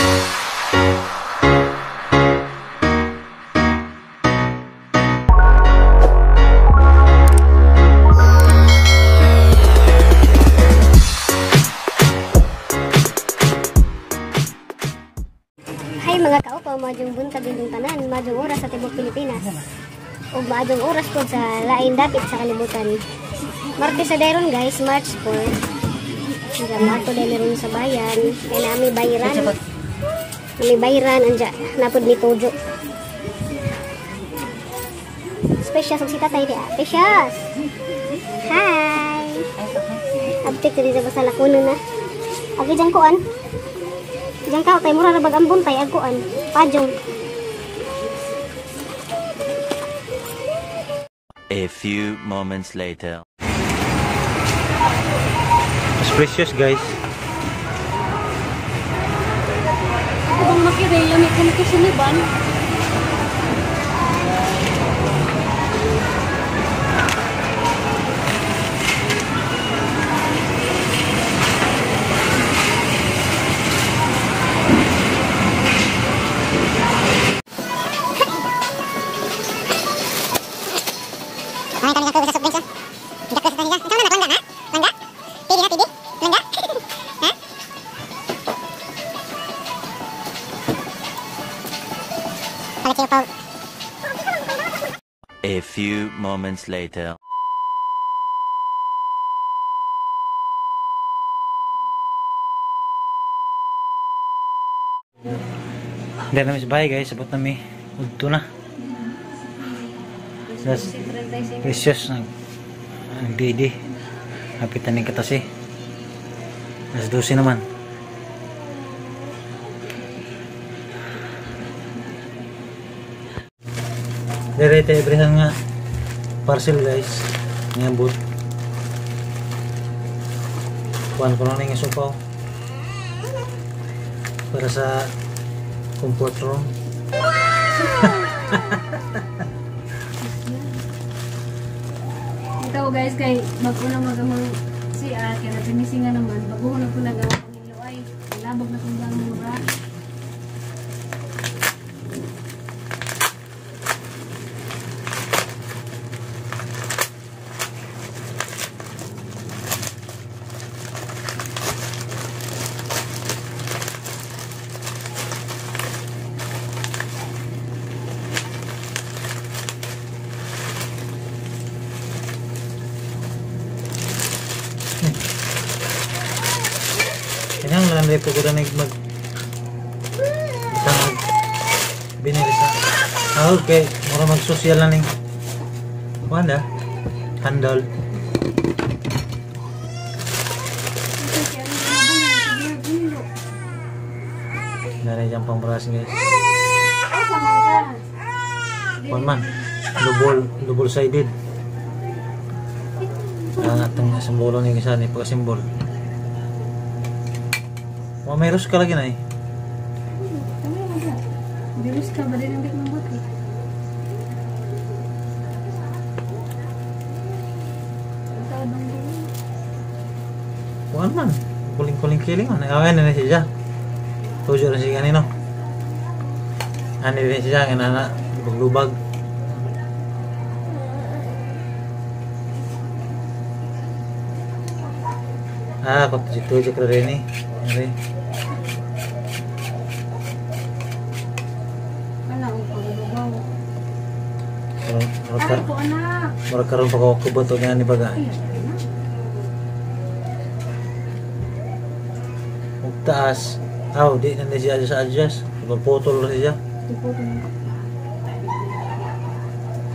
Hi mga kaupaw, maayong buntag inyong tanan, maayong oras sa tibuok Pilipinas ug maayong oras pod sa lain dapit sa kalibutan. Martes sa dayron guys, March 4. Anja mato dahil meron sa bayan, kay nami bayran. Nami bayran anja napod ni Tojo. Special sa tatay dia. Precious. Hi. Abtik diri sa lakuno na. Agi jang kuan. Diyan ka, kay mura na bag ambon tay agkuan. Pajong. A few moments later. It's precious guys. Ako bang makireya, may kumikisiniban. A few moments later. Hindi namin sa bahay guys, sabot nami. Udto na. Das precious ng ang DD. Hapitan ng katasi. Alas 12 naman. Dire tayo ibrihan nga parcel guys. Ngabot. Kuan ko lang nga supaw. Para sa comfort room. Ito guys, kay mag-una magamang CR, kaya napinisi nga naman, bago na po nagawa kong ilo ay labog na kong gang mura. Kailangan lang po ko na mag binili sa okay, mura mag social na ning wala handle. Nari dyan pang brush guys. One man, double sided. Ang atong simbolo ni isa ni pagka-simbol. Wa may ruska lagi na eh. May ruska ba din ang bit mabuti? Kuan man, kuling-kuling kiling man. Awen na siya. Tujo na siya kanino. Ani din siya nga na lubag. Ah, kung tujo ka rin eh. Ari. Wala akong pagbabaw. Ay, po anak. Mura karon pa ko kubato niya ni baga. Ug taas. Aw, di na siya sa adjust. Putol na siya.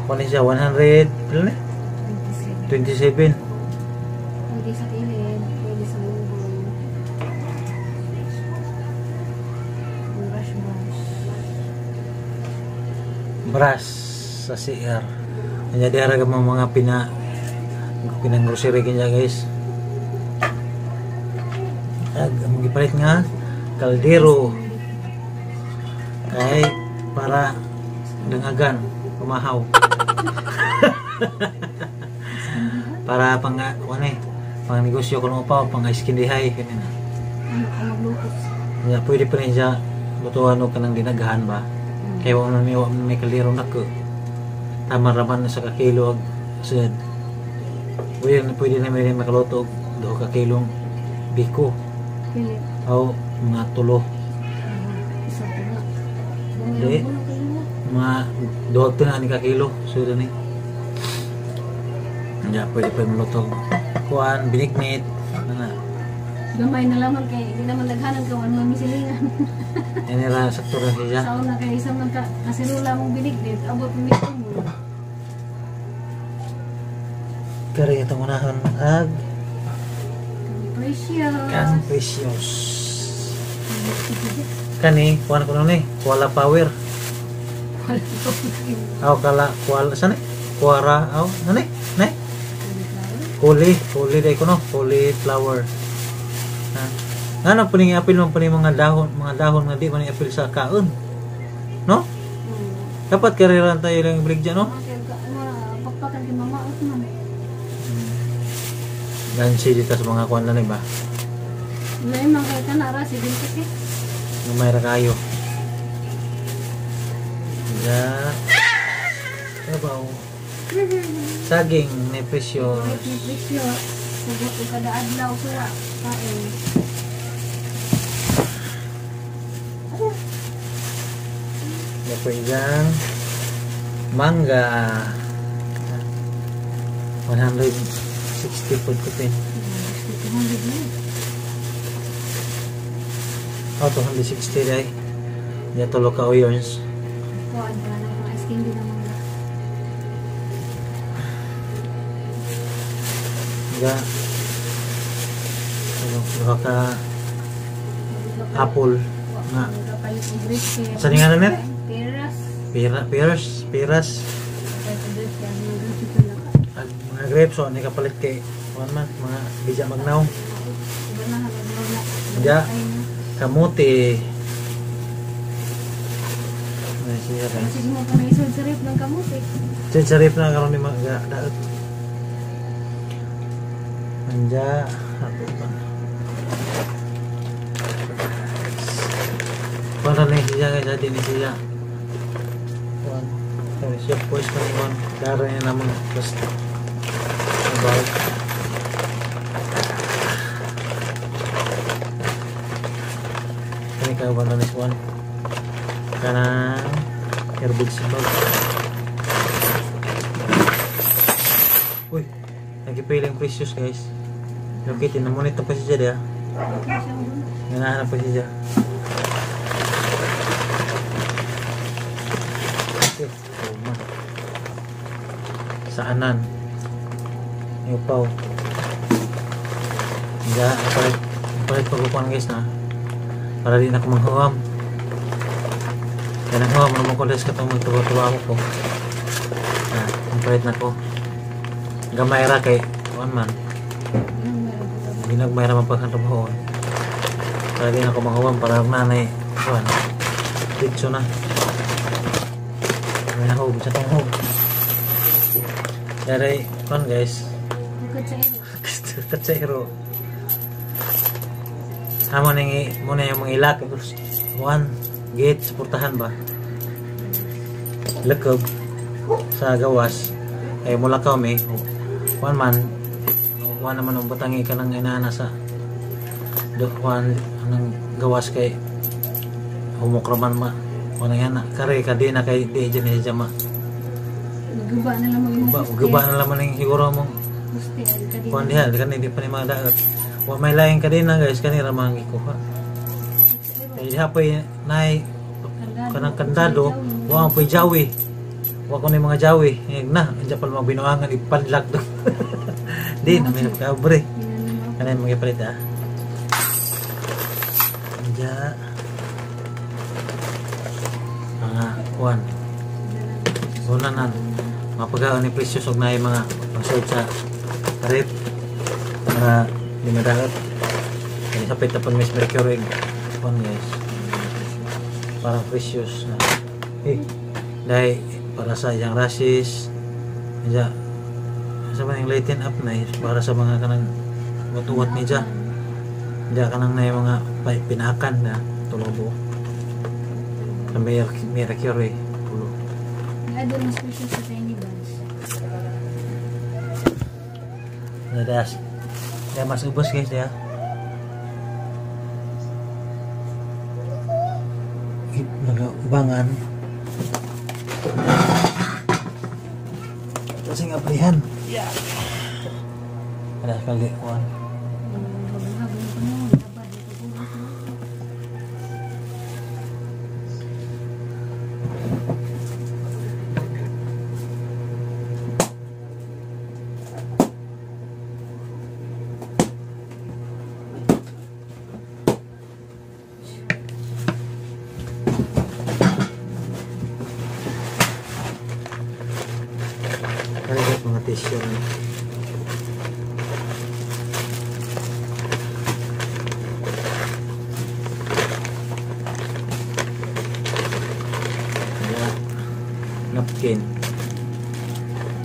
Kuan siya 100, pila ni? 27. Pwede sa kilid, pwede sa bubong. Brush, brush. Brush sa CR. Kanya di ara mga pinang grocery kanya guys. Ag among gipalit nga kaldero. Kay para dangagan, pumahaw. Para pang kuan eh, pang negosyo kuno pa, pang iskindihay kanina. Ano ka magluto? Ya pwede pa rin siya Lutuan og kanang dinagahan ba. Kay wa man may kaliro nako. Tama ra man sa ka kilo og sud. Pwede na may makaluto og 2 ka kilong biko. Pili. O mga tulo. Isa pa nga. Di. Mga 2 na ni ka kilo sud ni. Ya, pwede pa maluto og kuan binignit ana. Gamay na laman kay hindi naman daghanan ka wan mamisilingan. Ini ra sakto ra siya. Sa una kay isa man ka kaserula mong binignit, abot mo mo. Kari itong unahon ag Precious. Kan precious. Kani kuan ko ni, Kuala Power. Aw kala kuala saan eh? Kuara aw ano eh? Ne? Kuli, kuli day ko no, cauliflower. Ha. Ngano po ning apil man po ning mga dahon nga di man ni apil sa kaon. No? Dapat kariran tayo lang ibig dyan, no? Pakpakan kay mama out man. Gansi dito sa mga kuan na ba? May mga kanara sige kasi. Gamay ra kayo. Ya. Trabaho. Saging ni presyo. Ni presyo. Sagot og kada adlaw suwa kain. Napwedeng mangga. 160 po ko pin. 200 na. Oh, 260 day. Di tulo ka oyons. Kuan pa na mga ice candy na mangga. Ga. Ano, duha ka apple nga. Sa nga na nere? Peras. Peras, peras. Ag mga grapes so ni kapalit kay kuan man mga bija magnaw. Ja. Kamote. Ay siya ra. Kasi mo pa na isod sa rep ng kamote. Sa rep na karon ni mga daot. Anja, ato pa. Para ni siya guys, di ni siya. Kuan. Kaya siya post na kuan. Dara niya naman basta. Bye. Kani ka ba na ni kuan? Kanang herbage bag. Uy, nagipiling precious guys. Okay, tinamunit na pa siya diya. Ganahan na pa siya. Okay, oh, saanan. Iupaw. Hindi, palit pagkukuhan guys na. Para di na ako manghuam. Kaya nanghuam, ano mong kulis ka itong magtuwa-tuwa ako ko. Ah, palit na ko. Gamay ra kay, kuhan man. Ginagmay ra man pagkatrabahoon. Para di na ako manghuam, para nanay, kuhan. Ditso na. May nahog, sa tong hog. Dari, kuhan guys. Katsero. Amo nang muna yung mga ilak. One, gate, suportahan ba? Lakob sa gawas. Ay mula kami. One man, one naman ang batangi ka ng inana sa one anong gawas kay humokraman ma. Wala yan na. Kare ka di na kay di dyan ni jama. Guba na lang mo. Guba na lang man siguro mong kuan diha kani di pa ni mga daot. Wa may laing kadina guys kani ra mga gikuha. Kay diha poy nay kanang kandado, wa poy jawi. Wa ko ni mga jawi. Na, andiyan pa mga binuangan ipadlak do. Di na may kabre. Kani mga palit ah. Anja mga kuan. Una na mapagaon ni precious og naay mga pangsuot sa rep para di madaot. Kaya sapit na pag Miss Mercury kuan guys. Parang precious na. Eh, dahil para sa iyang rashes. Anja sa mga lighten up na para sa mga kanang watuwat ni ja. Anja kanang na mga pinakan na tulobo. Sa Mercury. Pulo. Nga doon mas special sa Tiny Buns. Nadas. Kaya mas ubos guys ya. Nagaubangan. Kasi nga aplihan. Yeah. Ada kali kuan. Kali guys mga tissue na. Napkin.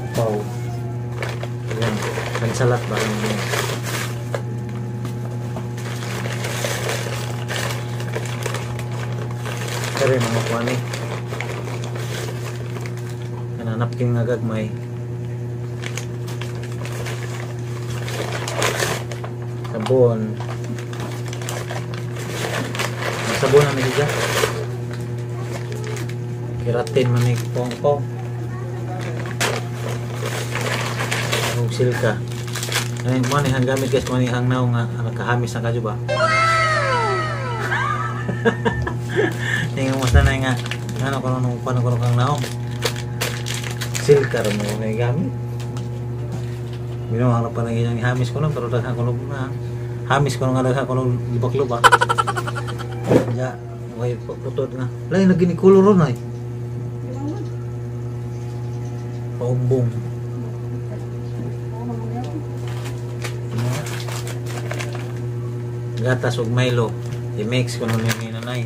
Upaw. Ayan. Pansalat ba? Pero yung mga kuwan eh. Kana napkin nga gagmay. Sabon. Sabon na medyo. Keratin man ni pong-pong. Ug silka. Ay, mo ni hang gamit guys, mo ni hang naong nga nakahamis na kadyo ba? Tingnan mo sana nga ano kono nung kuno kono kang naong. Silka ra mo ni gamit. Ginawa pa lang iyang hamis ko no, pero daghan ko na. Hamis ko nga daghan ko lubak-lubak. Ja, way putod nga. Lain lagi ni kolor ron ay. Paumbong. Gatas ug Milo. I-mix ko nun yung nanay.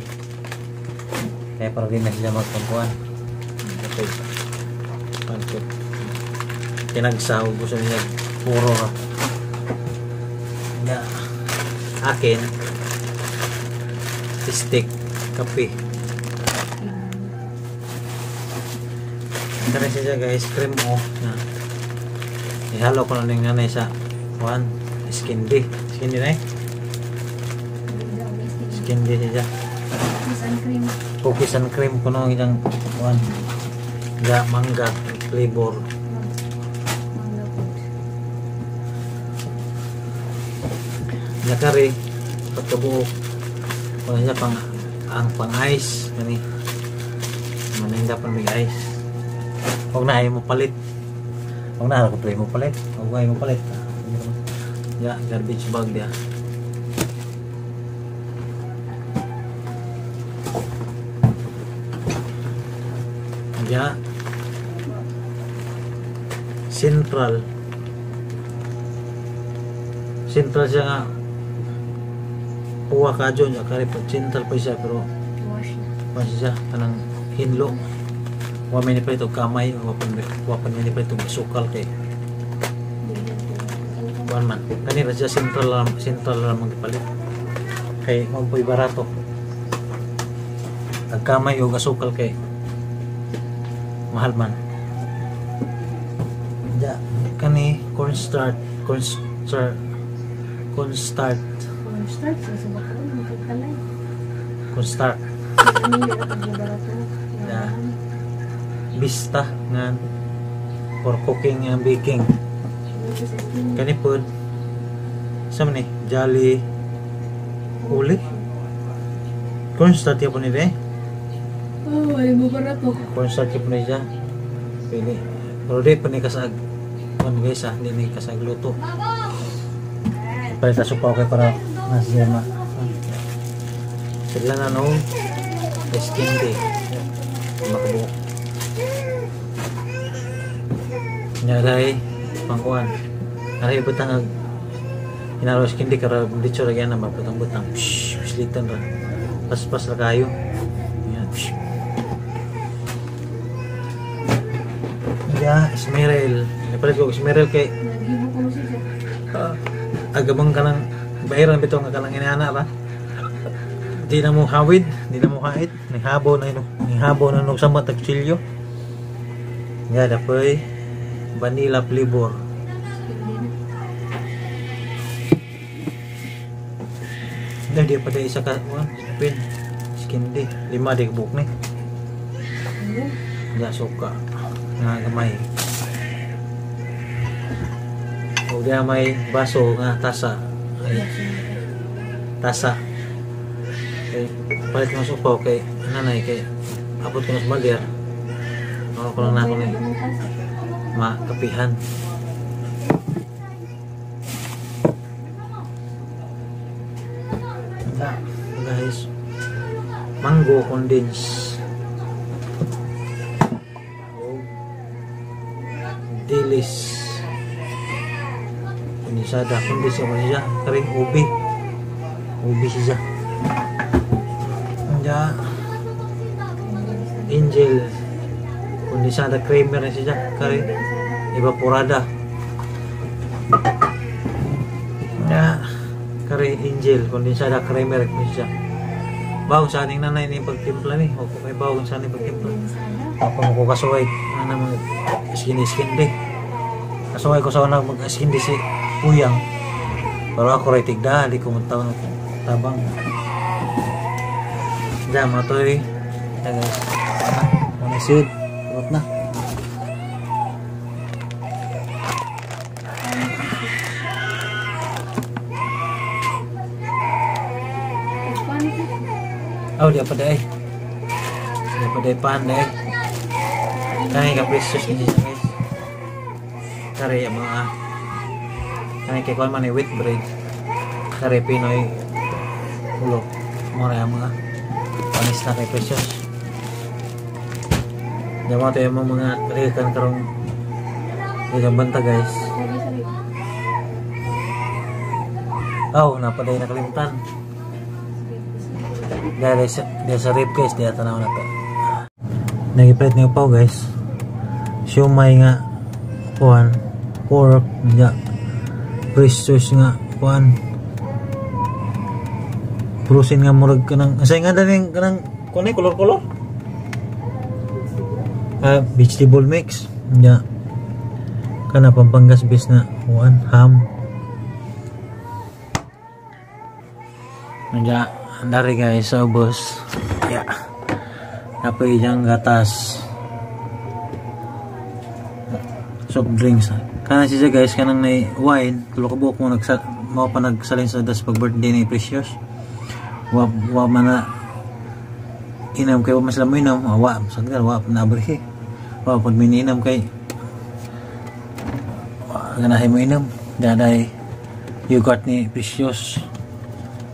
Kaya para din na sila magpampuan. Okay. Pangkot. Pinagsahog ko sa niya. Puro ra. Nga. Akin. Stick. Kape. Ito siya guys, cream o na. Ihalo ko na ng nanay sa one skin D. Skin D na eh? Skin D siya. Cookies and cream. Cookies and cream ko nung isang one. Ga mangga flavor. Mangga food. Nakari pagkabuo. Kung siya pang ang pang ice kani. Maninda pang may ice. Huwag na ayaw mo palit. Huwag na ako mo palit. Huwag ayaw mo palit. Ya, garbage bag dia. Ya. Central. Central siya nga. Puwa ka dyan. Kari po. Central pa siya pero Wash na. pa siya kanang hinlo. Wa may nipalit og kamay, wa pa may nipalit og sukal kay kuan man. Kani ra siya central lang magpalit. Kay mao po'y barato. Ang kamay og asukal kay mahal man. Ja, kani cornstarch Cornstarch sa bakon magkalay. Cornstarch. Yeah. Bista nga for cooking and baking. Kani pod sa man ni Jolly Uli. Cornstarch yapon ni de. Oh, ay mo barato. Cornstarch yapon ni siya. Pili. Pero di pa ni kasag kuan guys ah, di ni kasag luto. Palit pa okay para nasa ma. Sila na no skin day. Makabuok. Nyaray pangkuan. Aray butang ag inaros kindi kara dito ra gyud na butang-butang. Pislitan ra. Paspas ra kayo. Yan. Ya, Esmeril. Napalit ko Esmeril kay Naghibo ko siya. Agabang ka ng bahiran bitaw nga kanang inana ba? Di na mo hawid, di na mo hait, nihabo na nihabo na nung sama tagchilyo. Nga dapoy vanilla flavor. Di pa isa ka one spin. Skindi, 5 di kabuk ni. Ya suka nga gamay. O di may baso nga tasa. Ay, tasa. Okay, palit mo sa upaw kay nanay kay abot ko na sa balder. Ako ko lang na ako ni makapihan. Guys, mango condense. Oh, dilis. Kondensada, condense ako siya. Karing ubi. Ubi siya. Ya, Angel kondensada creamer na siya. Kari evaporada. Ya, kari Angel kondensada creamer na siya. Bawang sa aning nanay ni pagtimpla ni. O kung may bawang sa aning pagtimpla. Ako mo ko kasuway ano mag skin di. Kasuway ko sa una mag skin di si Uyang. Pero ako ray tigda di ko mutaw tabang. Diyan, mga toy. Ayan guys. Mga seed. Kurot na. Oh, di apa deh. Di apa deh pan deh. Kaya ka precious ni siya guys. Kare yung mga kaya kay kuan man ni wheat bread. Kare Pinoy ulo. Mura yung mga panis na kay precious. Diyan mga tayo mga kalikan karong ilang banta guys. Oh, napaday na kalimtan. Dahil sa rib guys, diya tanaw na to. Nag-plate niyo pa guys. Siomay nga kuan, pork niya. Precious nga kuan. Prusin nga murag kanang asay nga daning kanang kuan ay kolor-kolor. Vegetable mix niya. Kana Pampangas base na kuan ham. Niya dari guys sa ubos. Ya. Napoy diyang gatas. Soft drinks. Kana siya guys kanang nay wine, tulo ka buok mo nagsa mao pa nagsalin sa das pag birthday ni Precious. Wa wa man na inam kay wa man sila mo inam, wa sad ka wa na abrihe. Wa pud miniinam kay wa ganahay mo inam. Daday yogurt ni Precious.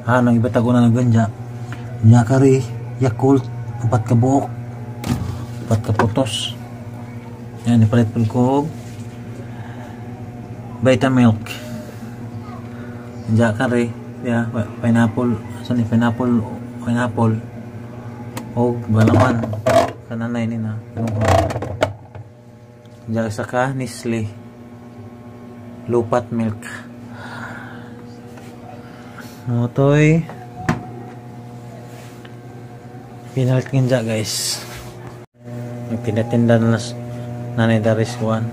Hanang iba tago na naganja. Nya kari Yakult 4 ka buok. 4 ka putos. Yan ipalit pud ko Vitamilk. Nya kari ya pineapple, saan ni pineapple, pineapple og balaman kananay ni na. Nya isa ka Nestle Lupat milk. Motoy pinalit kinja guys. Nagtinda-tinda na nanay Daris kuan.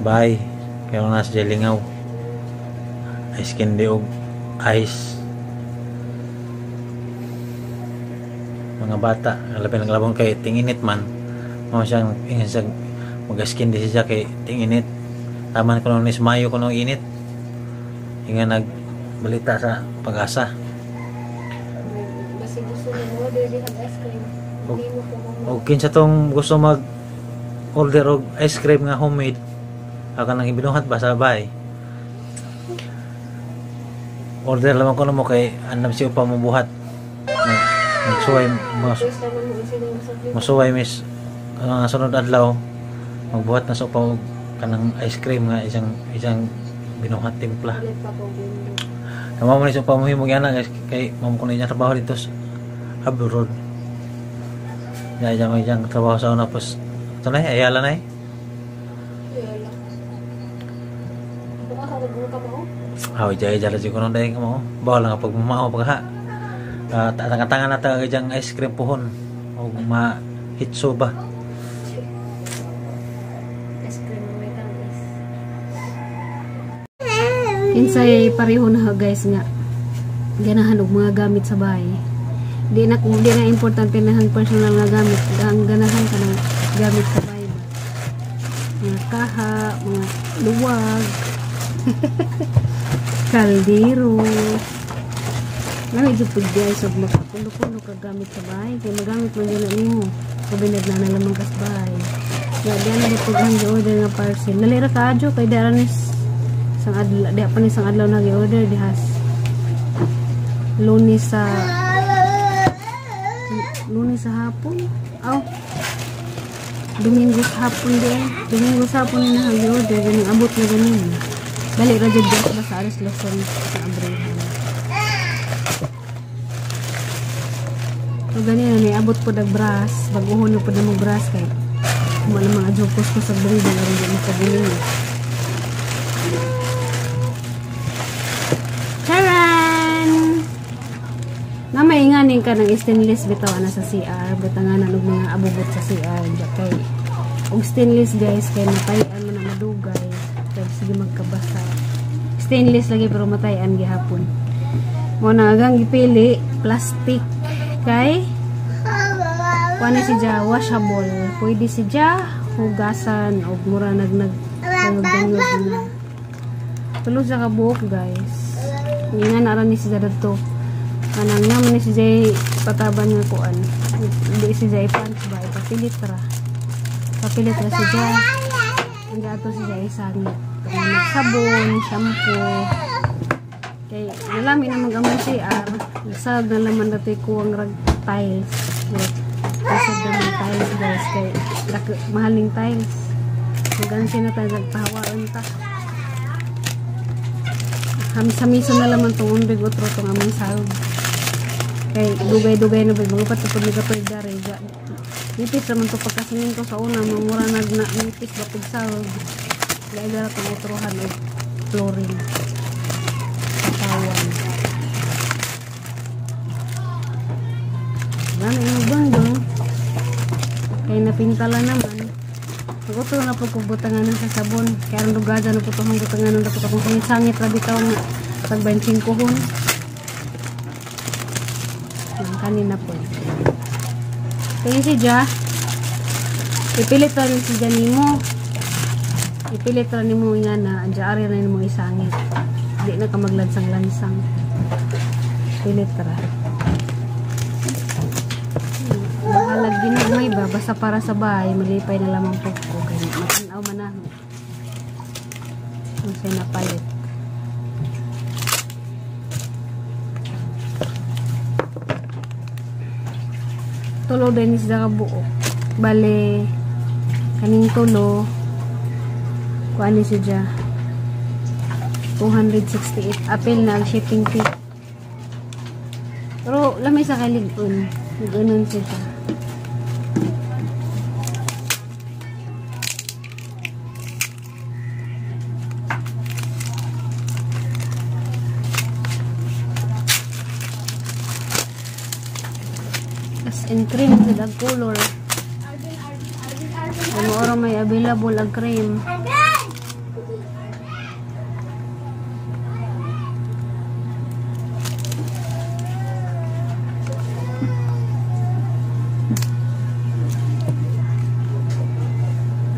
Bye. Kaya na sa Jelingaw. Ice candy og ice. Mga bata, labi ng labong kay tinginit man. Mao siyang ingon siya mag-ice candy siya kay tinginit. Taman ko ni Mayo ko nung init. Inga nag balita sa Pag-asa. Basi gusto mo order di ice cream. Og kinsa tong gusto mag order og ice cream nga homemade, aka nang ibinuhat ba sa bay. Order lamang ko namo kay andam siya pa mobuhat. Nagsuway mosuway mis sunod adlaw magbuhat na sa upa og kanang ice cream nga isang binuhat timpla. Kamo man sa pamuhimo gyana guys kay mamo ko na inyang trabaho dito sa abroad. Ya jang ijang trabaho sa una pos tunay ayala nay. Ayala. Baka ka mo? Aw jay jala jud ko nang dayeng kamo. Bawal nga pag mamao pagha. Tangan-tangan na tayo diyang ice cream pohon. O ma-hitso ba? Ice cream may tamis. Kinsay pareho na guys nga ganahan og mga gamit sa bahay. Di na kung di na importante na ang personal nga gamit, ang ganahan ka ng gamit sa bahay ba. Mga kaha, mga luwag, kaldero. Lami jud pud guys og makapulo-pulo ka gamit sa bahay kay magamit man jud na nimo. Kabinad na na lamang kas bahay. Ya di na pud ang order nga parcel. Dali ra kaadyo kay dara ni sang adlaw, di pa ni sang adlaw nag order dihas. Lunes sa hapon. Aw. Domingo sa hapon din. Domingo sa hapon ni nag order ganing abot na ganin. Dali ra jud guys basta aris Luzon sa Abrehan. So ganyan na abot po dag brass, baguhon na po na mo brass kay wala mga jokos ko sa bongbong aron di makabiling. Charan! Na may nganing ka ng stainless bitaw ana sa CR, butanganan og mga abubot sa CR ja kay og stainless guys kay matayan man na madugay kay sige magkabasa. Stainless lagi pero matayan gihapon. Mo na agang gipili plastic kay kuan si ja washable. Pwede si ja hugasan og mura nagnag dangog na. Tulo sa kabuok guys. Nga na ra ni si ja dadto. Kanang naman ni si Jay pataban nga kuan. Di si Jay pants ba ipapilit ra. Papilit ra si Jay. Ang ato si Jay sangit. Sabon, shampoo. Kay nalami na mag-among CR. Sag na laman datoy kuwang rag tiles. Kasad na ng tiles guys kay mahaling tiles. Magansi na tayo nagpahawaan ta. Hamis-hamison na laman tong umbig otro tong among sahog. Kay dugay-dugay na ba mga patupod ni katoy dari ga. Nipis naman to pagkasiminto sa una, mamura nag na nipis ba pag sahog. Lain na tong otrohan og flooring. Katawan. Dami yung bongbong. Kay napintala naman. Pag-utro na po kung butangan sa sabon. Kaya ang lugadan na po itong butangan na po akong sangit-sangit ra bitaw nga tagbanching kuhon. Ang kanina po. Kaya si Ja, ipilit ra ni si Ja nimo. Ipilit ra nimo nga na Ja ari ra nimo isangit. Di na ka maglansang-lansang. Pilit ra. Bahalag ginagmay ba basta para sa bahay malipay na lamang po ko kay matanaw man na. Unsay napalit. Tulo din siya kabuok. Bale kaning tulo kuan ni siya 268 apil na ang shipping fee. Pero lamay sa kalig-on. Nag-unon siya. As in cream with a color. Ano oro may available ang cream.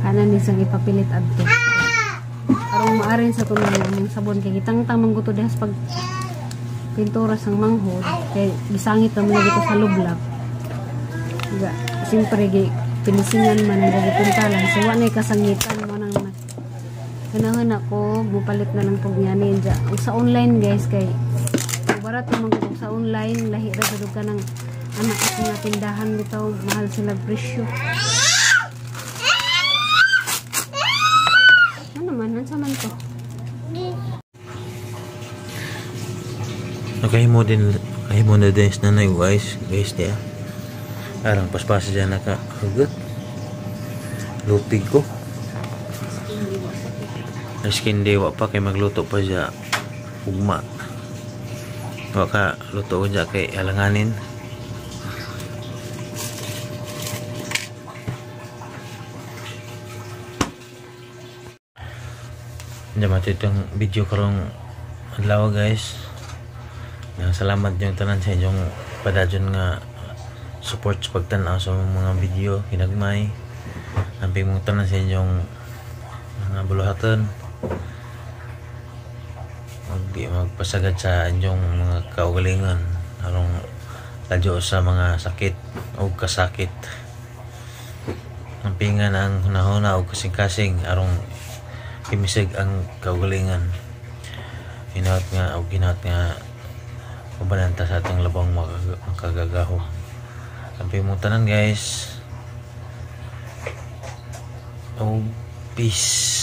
Kanan isang ipapilit adto. Aron maarin sa tunay ang sabon kay gitangtang man guto dihas pag pintura sang manghod kay gisangit naman na dito sa lublak. Ga, siyempre gi pinisingan man ang gipintalan so wa nay kasangitan mo nang ganahan ako mupalit na lang pag ngani dya. Sa online guys kay barat man gud sa online lahi ra jud ka ng anak at mga tindahan bitaw mahal sila presyo. Ano man unsa man to? Nakahimo din kahimo na din sa nanay guys guys niya. Arang paspasa dyan nakahugot. Lupig ko. Skin dewa pa kay magluto pa siya ugma. Wa ka luto ko dyan kay alanganin. Diyan mato itong video karong adlaw, guys. Nga salamat yung tanan sa inyong padayon nga support sa pagtan-aw sa mga video ginagmay. Amping mong tanan sa inyong mga buluhaton. Mag di magpasagad sa inyong mga kaugalingon arong ladyo sa mga sakit o kasakit. Ampingan ang hunahuna o kasing-kasing arong himisig ang kaugalingon. Hinaot nga o ginaot nga ubananta sa atong labang makagagahom. Amping mong tanan, guys. Oh, peace.